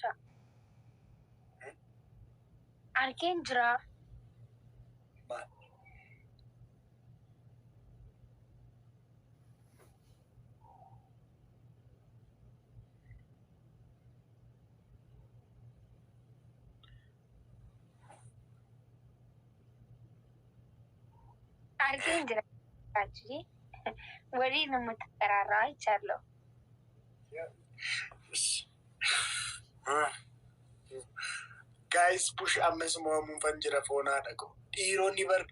Jechaa. Arkeen jira. Maal? Arkeen jira. Actually, waliin የምትጠራራ አይቻለሁ። Guys, push ammas mo'amuun fan jira foonaa dhaqu. Dhiironni bar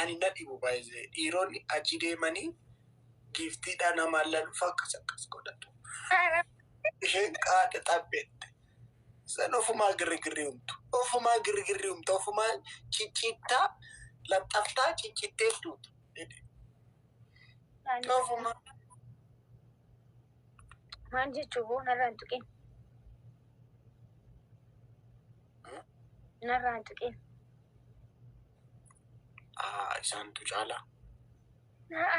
ani na dhibu baay'ee. Dhiironni achi deemanii giiftiidhaan namaan laluuf akkas akkas godhatu. Isheen qaada xabbeette. San ofumaa girgirri humtu. Ofumaa girgirri humtu. Ofumaa ciccittaa laxxaftaa ciccittee duutu. Ofumaa. Maal jechuu boo narraan tuqin. Narraan tuqin. Isaantu caalaa.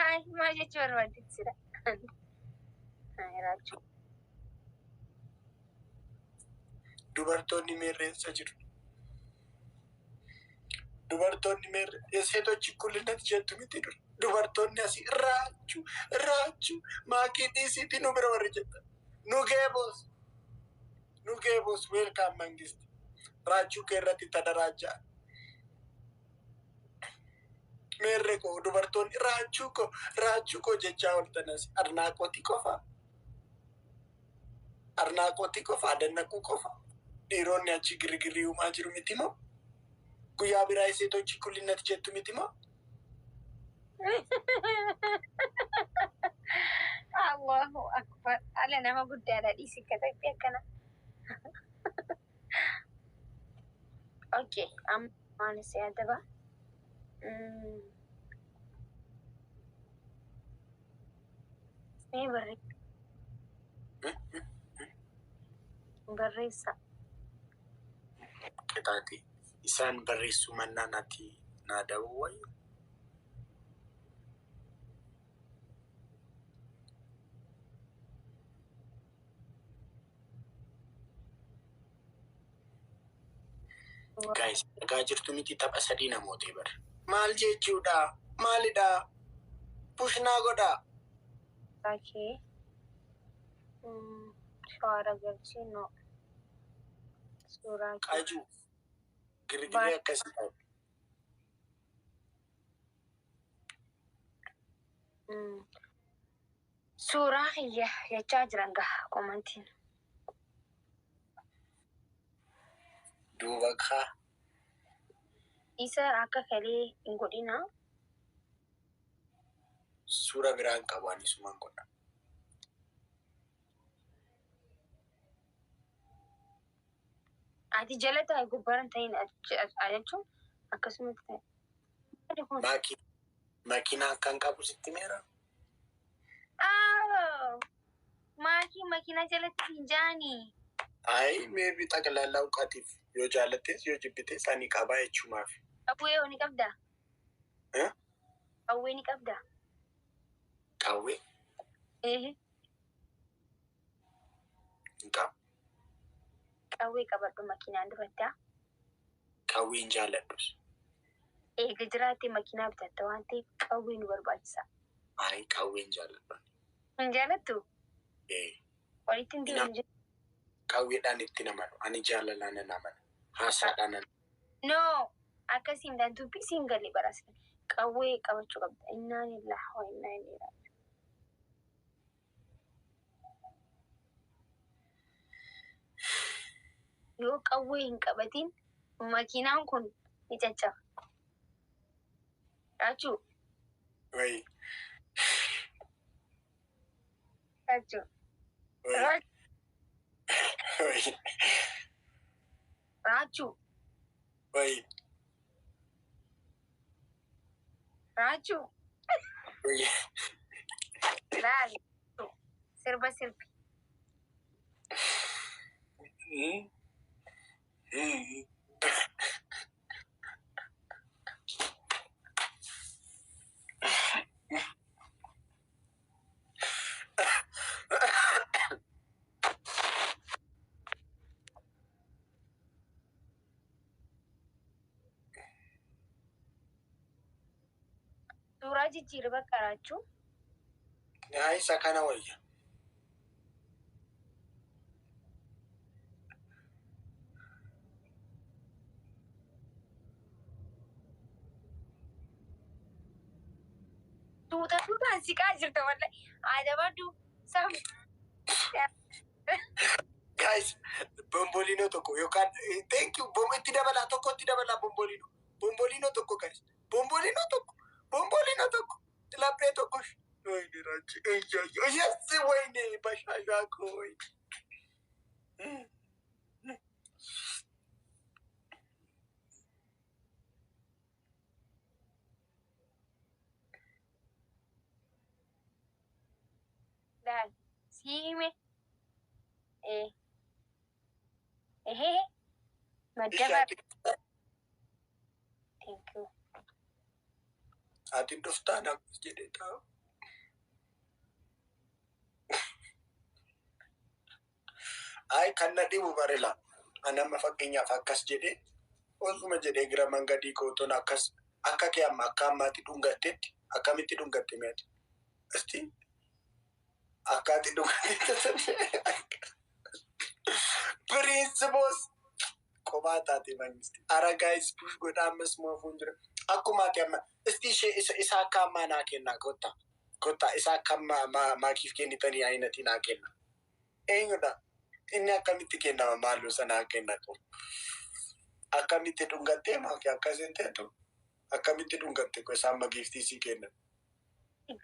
Ay, maal jechuu barbaaddetti sila? Ay, Raachuu. Dubartoonni meerreessa jiru. Dubartoonni meerre የሴቶች እኩልነት jettu miti dur. Dubartoonni asii raachuu raachuu maakii dhiisiitii nu bira warri jettan. Nu geeboos. Nu geeboos, welcome mangisti. Raachuu kee irratti tadaraajaa. Meerre koo dubartoonni raachuu koo raachuu koo jechaa ooltan asii arnaaqotii qofa. Arnaaqotii qofa adannaquu qofa. Dhiironni achi girgirrii uumaa jiru miti moo? Guyyaa biraa የሴቶች እኩልነት jettu miti moo? Allahu akbar. Ala nama guddaadha dhiisi katabbi akkana. Okay, amma waan si adaba. Mee barreessa. Qixaati. Isaan barreessuu mannaa natti naa da'uu wayyu. Guys, dhagaa jirtu miti tapha sadii namootee bara. Maal jechuudha? Maalidha? Push naa godhaa. Okay. Shawaara galchii no. Suuraa kee. Qajuu. Girgirri akkasii qabu. Suuraa kiyya jechaa jiran gaha komantiin. Duuba kaa. Isa akka kalee hin godhina. Suura biraan qabu ani suman godha. Ati jala taa'e gubbaarra hin ta'in jechuun akkasumatti ta'e. Maali kun? Maakii makiinaa akkan qabu sitti meera? Maakii makiinaa jalatti hin jaanii. Ayi, maybe ጠቅላላ እውቀቲif yoo jaallattes yoo jibbites ani qabaa jechuumaaf. Qawwee hoo ni qabdaa? Eh? Qawwee ni qabdaa? Qawwee Ee, hin qabu. Qawwee qabadhu makiinaan duratti haa. Qawwee hin jaalladhus. Eega jiraattee makiinaa bitatta waan ta'eef qawwee nu barbaachisa. Ayi, qawwee hin jaalladhu. Hin jaalattu? Ee. Walitti hin deemu jiru. Qawweedhaan itti namanu. Ani jaalalaan nan amana. Haasaadhaan nan No, akkasiin dhaan dubbii siin galee barasa. Qawwee qabachuu qabda. Innaa lillahi wa innaa ilaihi raaji'uun. Yoo qawwee hin qabatin makiinaan kun ni caccaba. Raachuu, Wayi. raachuu, Wayi. Wayi. Raachuu, Wayi. Raachuu. Wayi. Laali. Sirba sirbi. Jijjiirri bakka raachuu. Yaa, isa kana wayya. Tuuta tuutaan siqaa jirta wallahi. Adabadhu. Sam. Guys, bombolino tokko yookaan, thank you, itti dabalaa, tokko itti dabalaa, bombolino. Bombolino tokko, guys. Bombolino tokko. Bombolino tokko. Laphee tokko. Wayne rachi. Ayyaayyo. Yes, wayne bashaashaa koo wayne. Laal. Siime. Eh. Ehee. Madda. Thank you. Ati dhuftaa naaf jedhee taa'u. Ay, kan na dhibu barela. Ani amma fakkeenyaaf akkas jedhee osuma jedhee gara mangadii kootoon akkas akka kee amma akka ammaatti dhungattetti akkamitti dhungatte mi'ati? Asti akkaati dhungatte. Pirinsipos kophaa taate mangisti. Ara guys, push godhaa, ammas moofuun jira. Akkuma ati amma isti ishee isa akka ammaa naa kennaa, kottaa. Kottaa, isa akka ammaa maakiif kennitanii ayinatii naa kenna. Eenyudha? Inni akkamitti kennama maaloo sanaa kenna qabu? Akkamitti dhungattee maaki akkas hin teetu? Akkamitti dhungatte ko isaan magiiftii sii kennan?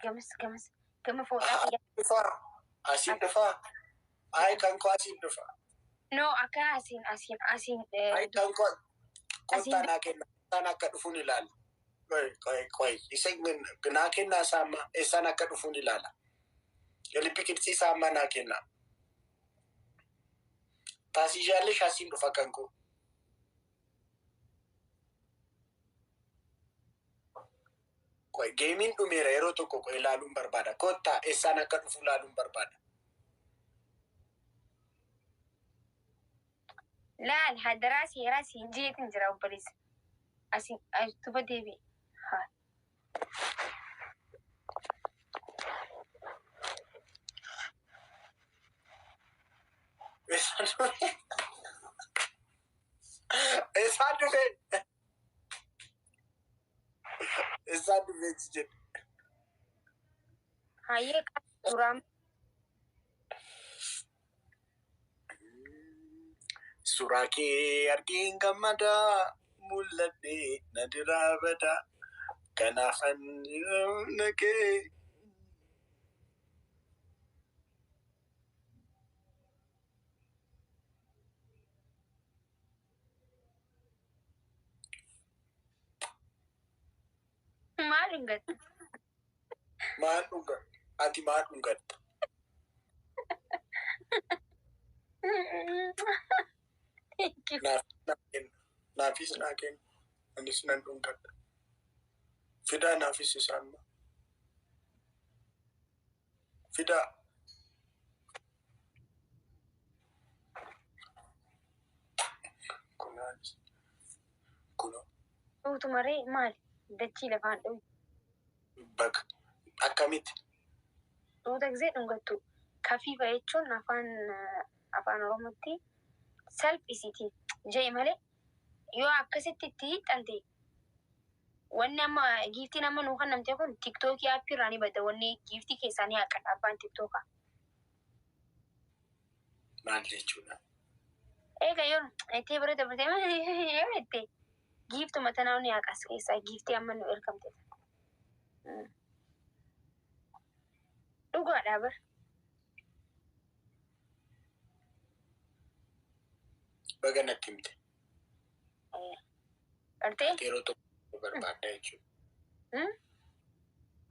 Gamas gamas gama foodhaa kiyya. Dhufaa. Asiin dhufaa. Ayi, kan koo asiin dhufaa. No, akka asiin asiin asiin. Ayi, kan koo kottaa naa kenna. Isaan akka dhufuun ilaala. Qoy qoy qoy. Isa naa kennaa isaa amma isaan akka dhufuun ilaala. Yalibbi qirtsii isaa amma naa kenna. Taasijaallee asiin dhufa kan koo. Qoy, gameiin dhumeera, yeroo tokko qoy ilaaluun barbaada. Kottaa, eessaan akka dhufu ilaaluun barbaada. Laal, hadaraa seeraa siin jeetin jira obboleessa. Asiin as duba deebi'i. Haa. Eessaan dhufe? Eessaan dhufe? Eessaan dhufe jedhe? Hayyee, suuraan. Suuraa kee argeen gammadaa, mul'adhee na diraa badaa, kanaafan naqee. Maal dhungatta? Maal dhuga? Ati maal dhungatta? Thank you. Naafis naa kenna. Naafis naa kenna. Anis nan dhungadha. Fidaa naafis isaan. Fidaa. Kunaanis. Kunoo. Tuutu maree maali? Dachii lafaan dhufu. Bakka akkamitti? Tuuta gisee dhungattu. Kafiifa jechuun afaan Oromootti salphisiiti jedhe malee yoo akkasitti itti hiixante wanni amma giftiin amma nuu kennamte kun TikTokii appii irraa ni badda, wanni giftii keessaa ni haqadha abbaan TikTokaa. Maal jechuudha? Egaa yoo itti bira dabartee yoo itti giftuma tanaa ni haqas keessaa giftii amma nu ergamte. Dhugaadhaa bar. Baga natti himte. Gartee? Yeroo tokko barbaadda jechuudha.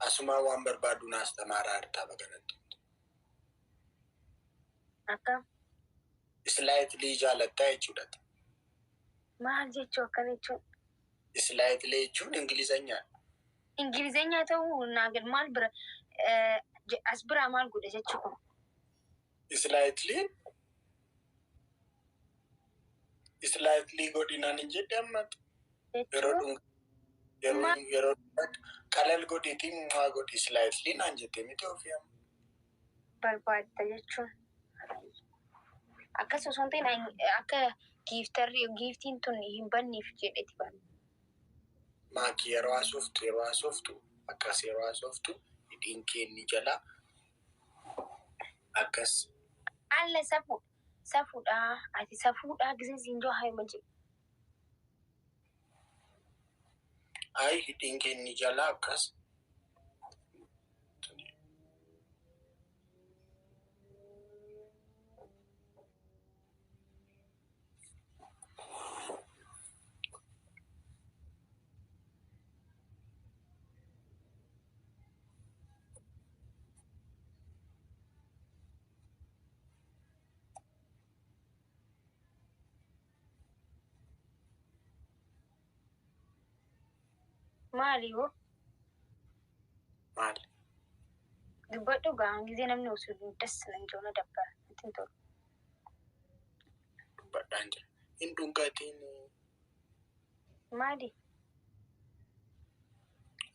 Asumaa waan barbaadu naas tamaaraa hartaa, baga natti himte. Akka? Slightly jaalattaa jechuudha. Maal jechuu, akkana jechuun? Slightly jechuun Ingilizanyaadha. Ingilizeenyaa ta'uu naa maal bira as biraa maal godhe jechuu kun? Slightly godhinaan hin jedhe amma yeroo Jechuun dhuunfa. Yeroo yeroo qalal godhiitiin maa godhi slightly naan jettee miti ofii amma. Barbaadda jechuun. Akkas osoo hin ta'in akka gifterri giftiin tun hin banneef jedheeti bana. Maakii yeroo haasoftu akkas yeroo haasoftu hidhiin kee inni jalaa akkas. Alla safu safuudha, ati safuudha gisee siin joo haa hima jedhu. Ayi, hidhiin kee inni jalaa akkas. Maali hoo? Maali? Dubbadhu gahaan gisee namni osoo das nan jiru na dabbara. Natti hin tolu. Dubbadhaan jira. Hin dhungatiin. Maali?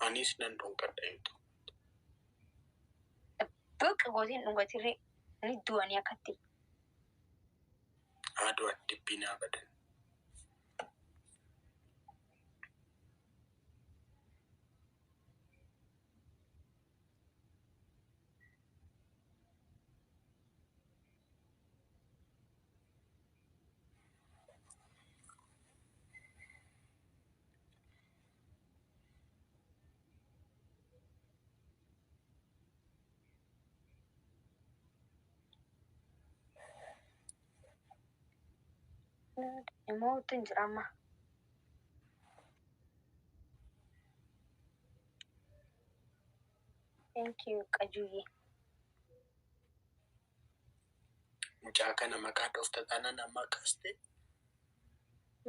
Anis nan dhungadha jechuudha. Bakka gootiin dhungatirree ni du'anii akkatti. Haaduu dhibbinaa badan. Immoo hin jira amma. Thank you, qajuyyee. Mucaa kana maqaa dhoofta taanaan amma akkas ta'e.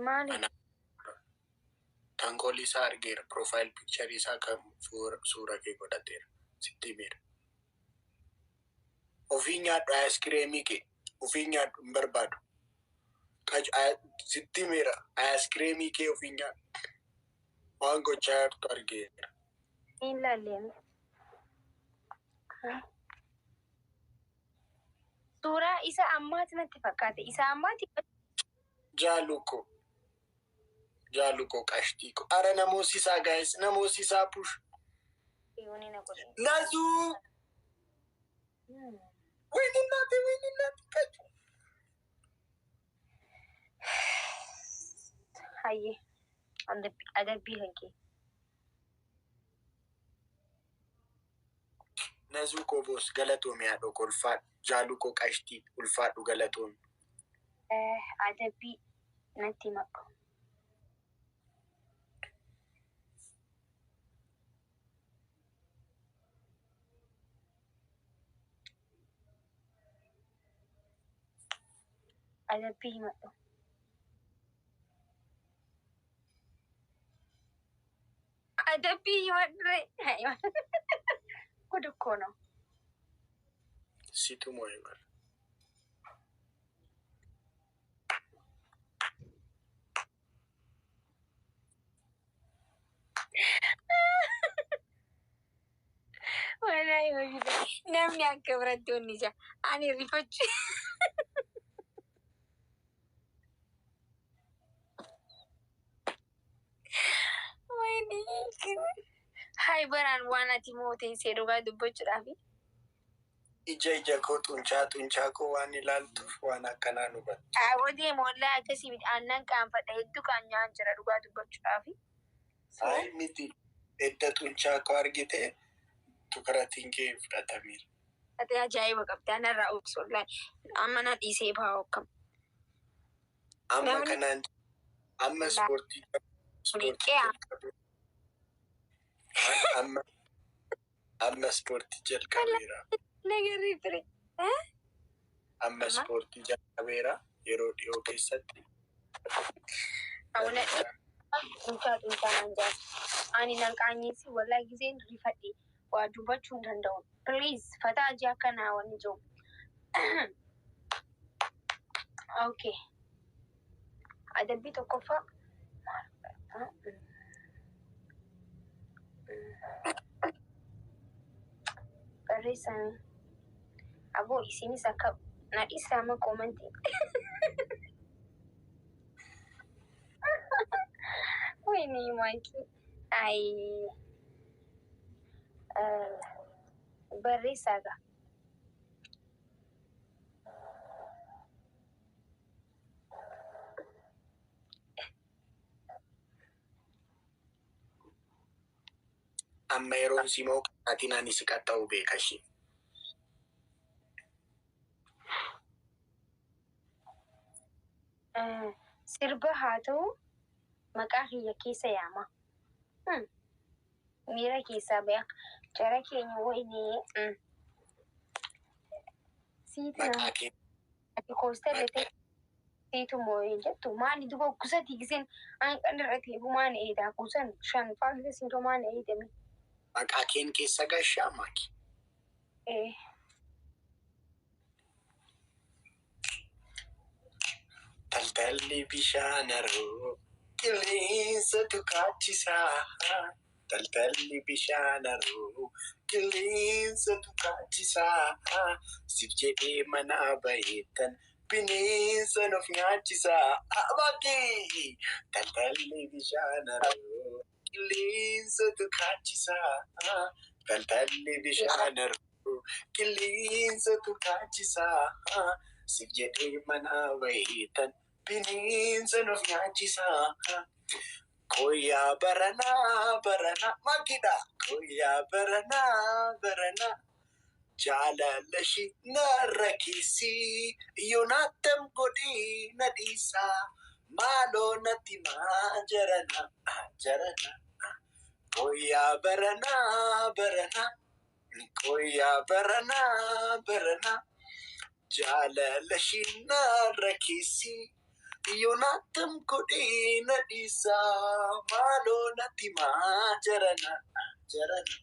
Maali? Ana tankoolii isaa argeera. Profile picture isaa kan suura kee godhateera. Sitti himeera. Ofii nyaadhu aayiskiriimii kee. Ofii nyaadhu, hin barbaadu. Sitti himeera. Aayiskiriimii kee ofii nyaadhu. Waan gochaa jirtu argeera. Hin laallee. Suuraa isa ammaati natti fakkaate. Isa ammaati. Jaaluko. Jaaluko qashtii ko. Ara namoosisaa guys. Namoosisaa push. Yooni na godhe. Nazuu! Wayni naate, wayni naate qacu. Hayyee. Adabbii kan kee. Nazuu koo boos, galatoomi haadha koo, ulfaadhu. Jaaluu koo qashtii, ulfaadhu, galatoomi. Adabbii natti maqu. Adabbii himadhu. Adabbii himadhu. ጉድ እኮ ነው። Situ moo'e bara. Walaayi hojii namni akka biratti onni ija ani rifachuu. Wayni hai baraan waan ati mootee see dhugaa dubbachuudhaaf. Ija koo, xuncaa xuncaa koo waan ilaaltuuf waan akkanaa nu hubattu. Dhaabotee moollaa akkasii miti, aannan qaanfadha, hedduu qaanyaan jira dhugaa dubbachuudhaaf. Ay miti, edda xuncaa koo argite tukaratiin kee fudhatameera. Ati ajaa'iba qabdi, anarraa obsu, wallaahi amma na dhiisee bahaa akkam. Amma Namni- kanaan amma ispoortii Liqee jalqabe. Amma ispoortii jalqabeera. Nagarri ture. Amma ispoortii jalqabeera, yeroo dhiyoo keessatti. Awuna xuncaa xuncaa naan jaal. Ani nan qaanyeessi, wallaahi giseen rifadhe waa dubbachuu hin danda'u. Please fataa jee akkanaa wanni jiru. Okay. Adabbii tokkoffaa. Barreessanii. Aboo isinis akka na dhiisaa koomantii. Wayne maakii. Ayi. Barreessaa gaa. Amma yeroon si moo qaatiin ani si qaxxa'u beeka ishee. Sirba haa ta'u maqaa kiyya keessa yaama. Miira keessaa baya. Jara keenya wayinee. Siitu Maqaa kee ati koostarra ta'e siitu moo'ee jettu maali duba kusati giseen hanqan irra ta'e maan eedaa kusan shan faa gise siintoo maan eedame. Maqaa keen keessa gashaa maaki. Eh. Taltalli bishaan haroo qilleensatu kaachisaa. Taltalli bishaan haroo qilleensatu kaachisaa. Sif jedhee manaa baheettan bineensa of nyaachisaa. Maaki! Taltalli bishaan haroo qilleensatu kaachisaa. Taltalli bishaan haroo qilleensatu kaachisaa. Sif jedhee manaa baheettan bineensa of nyaachisaa. Koyyaa baranaa baranaa maakidha. Koyyaa baranaa baranaa. Jaalala ishee narra keessi yoonaatam godhee na dhiisaa. Maaloo natti maa jarana jarana. Koyyaa baranaa baranaa. Koyyaa baranaa baranaa. Jaalala ishee narra keessi yoonaatam godhee na dhiisaa. Maaloo natti maa jarana jarana.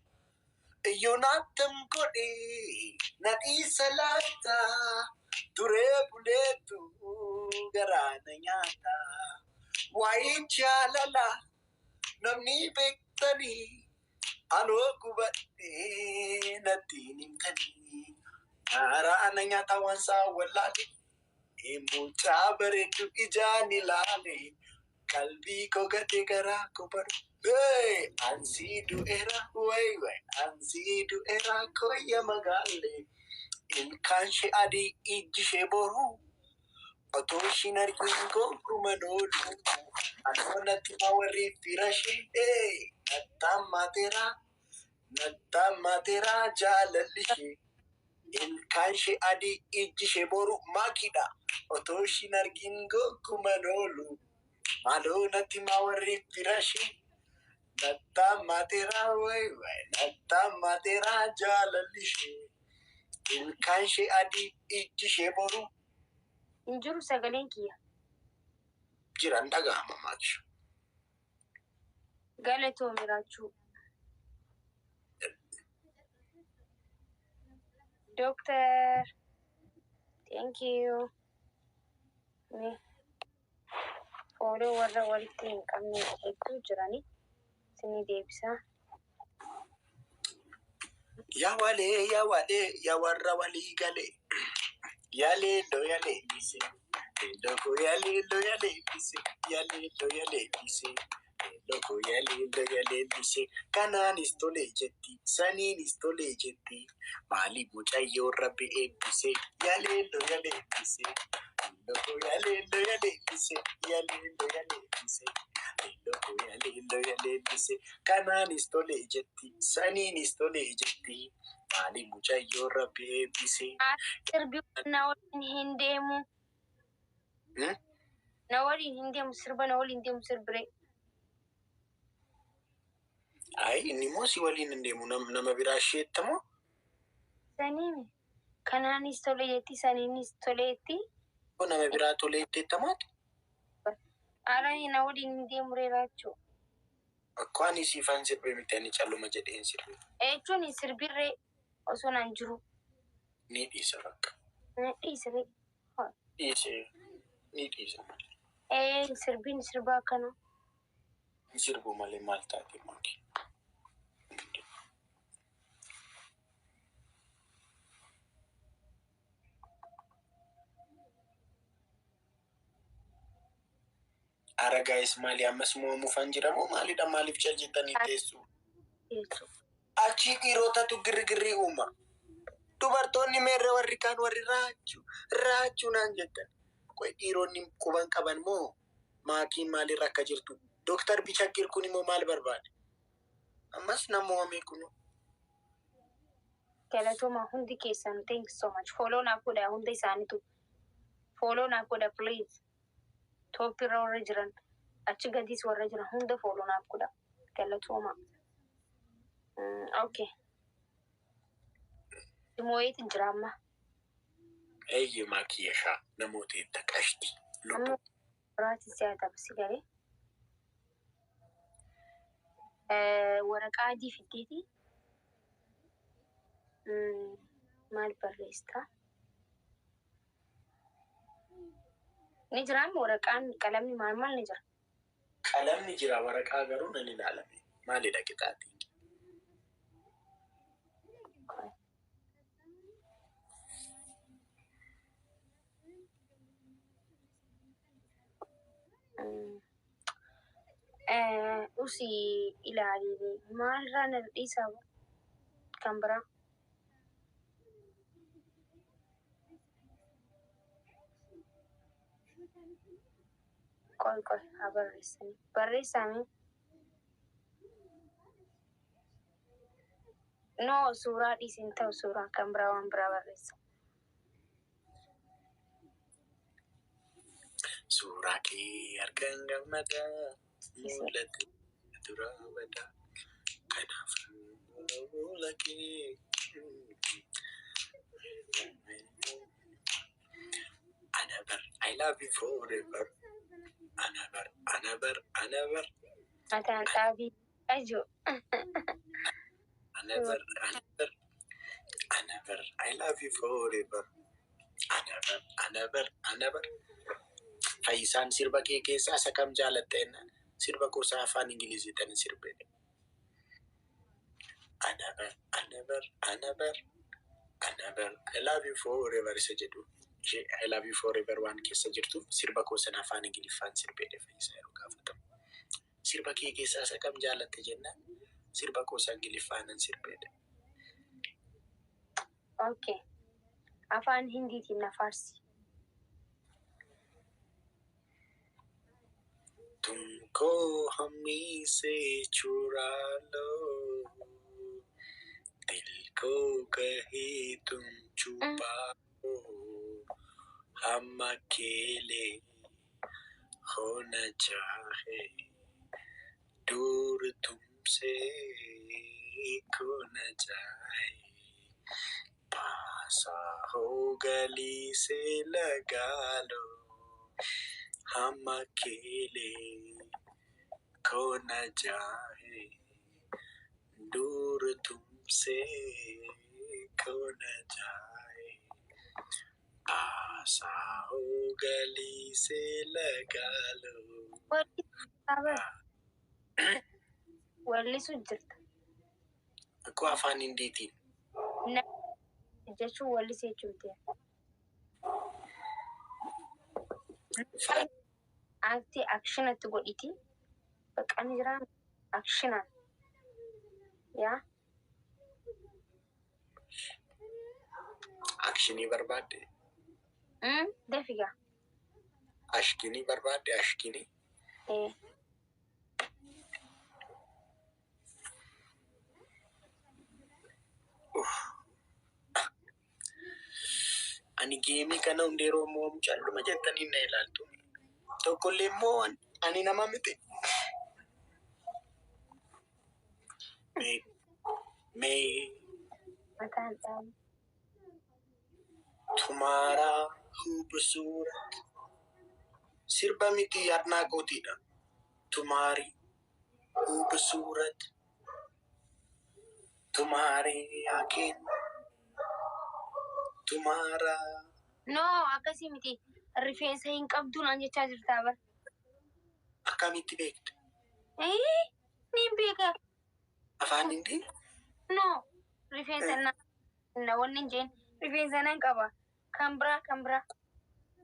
Yoonaatam godhee na dhiisa laata. Turee buleetu garaa na nyaata. Waa'ee jaalalaa namni beektanii anoo gubadhee natti hin himtanii. Garaa na nyaata waan isaa wallaale. Mucaa bareedu ijaan ilaale. Qalbii koo gatee garaa koo baru. Hey, ansii du'eera way way ansii du'eera koyya magaalle. Ilkaan ishee adii ijji ishee boru. Otoo ishiin argin gonkuman oolu. Anoo natti maa warri fira ishee. Hey, nattammateera nattammateera jaalalli ishee. Ilkaan ishee adii ijji ishee boru maakidha. Otoo ishiin argin gonkuman oolu. Maaloo natti maa warri fira ishee. Nattammateera way way nattammateera jaalalli ishee. Ilkaan ishee adii ijji ishee boru. Hin jiru sagaleen kiyya. Jiran dhaga'ama maakishu. Galatoomi Raachuu. Doctor. Thank you. Mee fooloo warra walitti hin qabne hedduu jiranii isinii deebisaa. Yaa walee yaa walee yaa warra walii galee. Yaa leelloo yaa leellise. Leelloo koo yaa leelloo yaa leellise. Yaa leelloo yaa leellise. Leelloo koo yaa leelloo yaa leellise. Kanaanis tolee jetti. Saniinis tolee jetti. Maaliif mucayyoon rabbi eebbise? Yaa leelloo yaa leellise. Leelloo koo yaa leelloo yaa leellise. Yaa leelloo yaa leellise. Leelloo koo yaa leelloo yaa leellise. Kanaanis tolee jetti. Saniinis tolee jetti. Maaliif mucayyoon rabbi eebbise? Sirbi na waliin hin deemu. Hmm? Na waliin hin deemu sirba na waliin deemu sirbiree. Ayi inni immoo si waliin hin deemu nama biraa isheettamoo? Saniimi. Kanaanis tolee jetti saniinis tolee jetti. Nama biraa tolee jetteettamaati? Ara na waliin hin deemu reeraachuu. Akka ani siifan sirbe miti ani calluma jedheen sirbe. Jechuun sirbirree osoo naan jiru. Ni dhiisa bakka. Dhiisiree. Dhiise ni dhiisa malee. Ee sirbiin sirba akkana. Sirbu malee maal taate maali? Ara guys, maali ammas mo'amuufan jira moo maalidha? Maaliif cal jettanii teessu? Jechuudha. Achii dhiirotatu girgirrii uuma. Dubartoonni meerre warri kaan warri raachuu raachuu naan jettan. Qoy, dhiironni quban qaban moo maakiin maalirra akka jirtu? Dooktar Bichaggir kun immoo maal barbaade? Ammas nama mo'ame kun. Galatooma hundi keessan, thank you so much. Follow naaf godha hunda isaaniitu. Follow naaf godha, please. Top irra warra jiran, achi gadiis warra jiran hunda follow naaf godha. Galatooma. Okay. Moo'eetu jira amma. Eeyyee, maakii yashaa namoota itti qashti. Amma Lubbuu. biraatiin si'a taphsi galee. Waraqaa adii fiddeeti. Maal barreessita? Ni jiraam waraqaan, qalamni, maal maal ni jira. Qalamni jira, waraqaa garuu nan ilaalame. Maalidha qixaatiin? Usii ilaalii, maalirraa na dhiisaa kan biraa? Qoy qoy, haa barreessanii. Barreessaami. No, suuraa dhiisin ta'u, suuraa kan biraa, waan biraa barreessa. Suuraa kee argan gammadaa, mul'ate dura badaa. Kanaaf fuula kee. Ana bar, I love you forever. Ana bar, ana bar, ana bar, Mataan xaabii ajoo. Ana bar, ana bar, ana bar, I love you forever. Ana bar, ana bar, ana bar. Fayyisaan sirba kee keessaa isa kam jaalatta jennaan, sirba gosa afaan Ingiliziitiin sirbe. Ana bar, ana bar, ana bar, ana bar, I love you forever isa jedhu. Ishee I love you forever waan keessa jirtuuf sirba koo sana afaan Ingiliffaan sirbeedha Fayyisaa yeroo gaafatamu. Sirba kee keessaa isa kam jaalatte jennaan, sirba koo isa Ingiliffaanan sirbeedha. Okay. Afaan Hindiitiin na faarsi. तुमको हमी से चुरा लो, दिल को कहीं तुम छुपा लो, हम अकेले होना चाहे, दूर तुमसे खो न जाए, पास हो गली से लगा लो, हम अकेले खो न जाए, दूर तुमसे खो न जाए, पास हो गली से लगा लो. Wallisuu jirta. Akkoo afaan Hindiitiin. Na jechuun wallisee jechuuti. Act actionatti godhiti. Bakka ni jira actionaan. Yaa. Actionii barbaadde. Dafigaa. Ashkinii barbaadde, ashkinii. Eh. Uff. Ani gameii kana hunda yeroo mo'amu calluma jettanii na ilaaltu. Tokkollee immoo ani nama miti. Mee mee Mataan dhaabu. तुम्हारा खूबसूरत sirba miti, adnaaqootiidha. तुम्हारी खूबसूरत, तुम्हारी आंखें, तुम्हारा No, akkasii miti. Rifeensa hin qabdu naan jechaa jirtaa bar. Akkamitti beekte? Eh, niin beeka. Afaan Hindii? No, rifeensa na na wanni hin jeen rifeensa nan qaba. Kan biraa, kan biraa.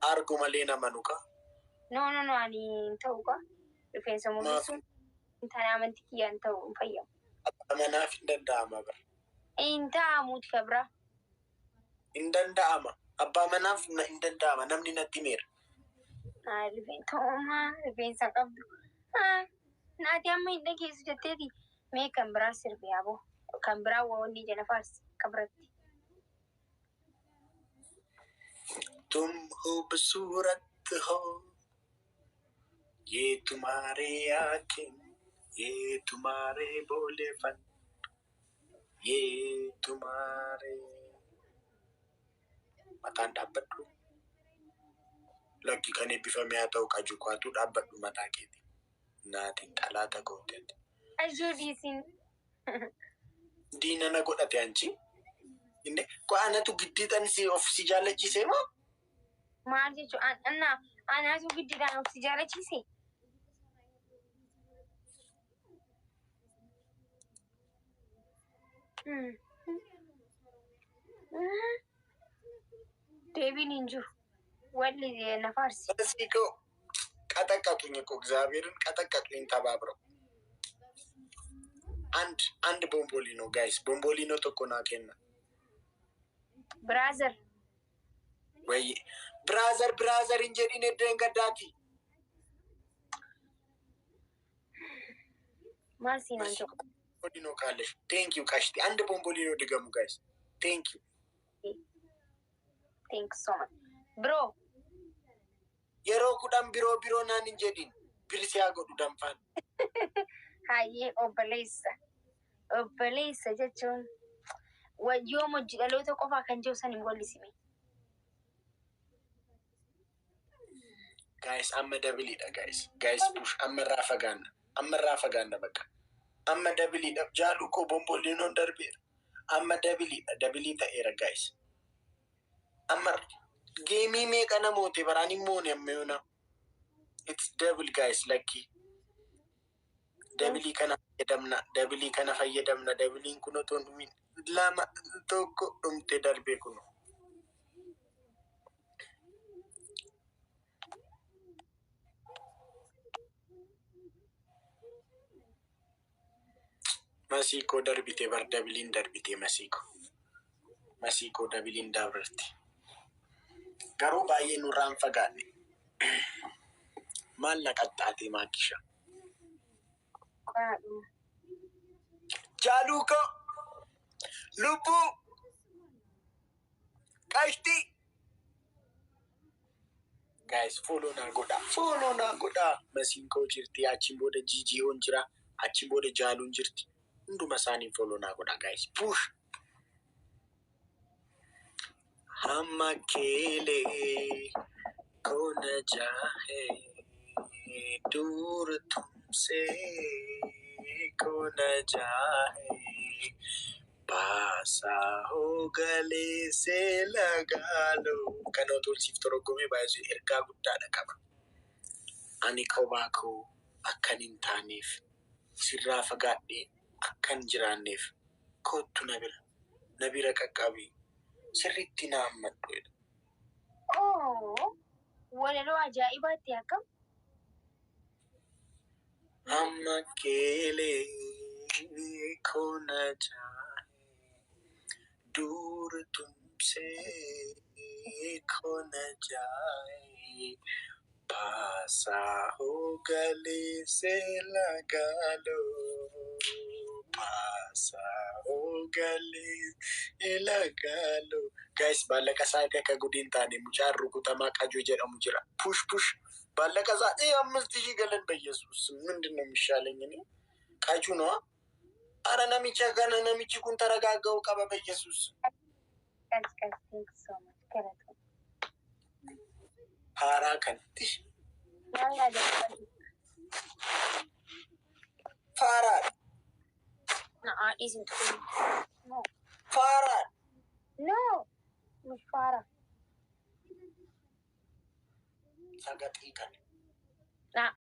Argu malee nama nuka. No, no, no, ani hin ta'u kaa. Rifeensa mul'isuun hin taane amantii kiyya hin ta'u, hin fayyamu. Abbaa manaaf hin danda'ama bara. Hin ta'amuuti ka biraa. Hin danda'ama. Abbaa manaaf hin danda'ama. Namni natti himeera. Rifeensa uumaa rifeensa qabdu. Naati amma hin dhageessu jetteeti. Mee kan biraa sirbi yaaboo. Kan biraa wanni jala faarsi kan biratti. तुम खूबसूरत हो, ये तुम्हारे आंखें, ये तुम्हारे भोले फन, ये तुम्हारे mataan dhaabbadhu. Lakki, kan eebbifame haa ta'u, qaju kaatu dhaabbadhu mataa keeti. Naatiin xalaata goote. Ajuu dhiisin. Diina na godhate anchi. Inni ko anatu giddiidhaan si of si jaalachiisee moo? Maal jechuun anaatu giddiidhaan of si jaalachiise? Deebiin hin jiru. Walli na faarsi. እዚህ እኮ ቀጠቀጡኝ እኮ፣ እግዚአብሔርን ቀጠቀጡኝ ተባብረው። አንድ አንድ ቦምቦሊኖ guys, ቦምቦሊኖ tokko naa kenna. Brother. ወይ brother, brother hin jedhin, eddeen gaddaati. Maal siinaan jedhu? ቦምቦሊኖ ካለሽ thank you ቀሽቲ። አንድ ቦምቦሊኖ ድገሙ guys, thank you. Thank so much. Bro. Yeroo 10 bro, bro naan hin jedhin, birsiyaa godhu danfaan. Hayyee, obboleessa. Obboleessa jechuun wayyoo hojii dhaloota qofaa kan jiru san hin wallisime. Guys, amma doubleiidha guys. Guys, push, amma irraa fagaanna. Amma irraa fagaanna bakka. Amma doubleiidha. Jaaluu koo bomboliinoon darbeera. Amma doubleiidha. Double ta'eera guys. Amma game meeqa namoote baraan hin moone amma yoona. It's double guys, lucky. Double kana fayyadamna. Double kana fayyadamna. Doubleiin kun otoo hin dhumin. Lama, tokko, dhumte, darbee kunu. Masiikoo darbite bar, doubleiin darbite masiikoo. Masiikoo doubleiin dabarte. Garuu baay'ee nurraan fagaanne. Maal na qaxxaate maakisha? Qoraadhuma. Jaaluukoo lubbuu qashtii. Guys, follow naa godhaa. Follow naa godhaa. Masiin koo jirti. Achiin booda GGO'n jira. Achiin booda jaaluun jirti. Hunduma isaanii follow naa godhaa guys. Push. हम अकेले को न जाए, दूर तुमसे को न जाए, पास आओ, गले से लगा लो. Kan otolsiif toroggomee baay'isu ergaa guddaadha qaba. Ani kophaa koo akkan hin taaneef, sirraa fagaadhee akkan jiraanneef, kottu na bira, na bira qaqqabii, sirriitti na hammadhu jedha. Oo, walaloo ajaa'ibaatti akkam. हम अकेले को न जाए, दूर तुमसे खो न जाए, पास आओ, गले से लगा लो, पास आओ, गले से लगा लो. Guys, maallaqa isaatii akka gudiin taane, mucaan rukutamaa qajoo jedhamu jira. Push, push, ባለቀ ሰዓት 5,000 galan. በኢየሱስ ምንድን ነው የሚሻለኝ? እኔ ቀጁ ነዋ። አረ namicha kana, namichi kun ተረጋጋው qaba በኢየሱስ። Guys, guys, thank you so much. Galatoom. Haaraa kanatti Maal ajaa'ibaa. Faaraa. Na'aa dhiisin tuquu. No. Faaraa. No. Mushfaara. Sagaxii kana. Na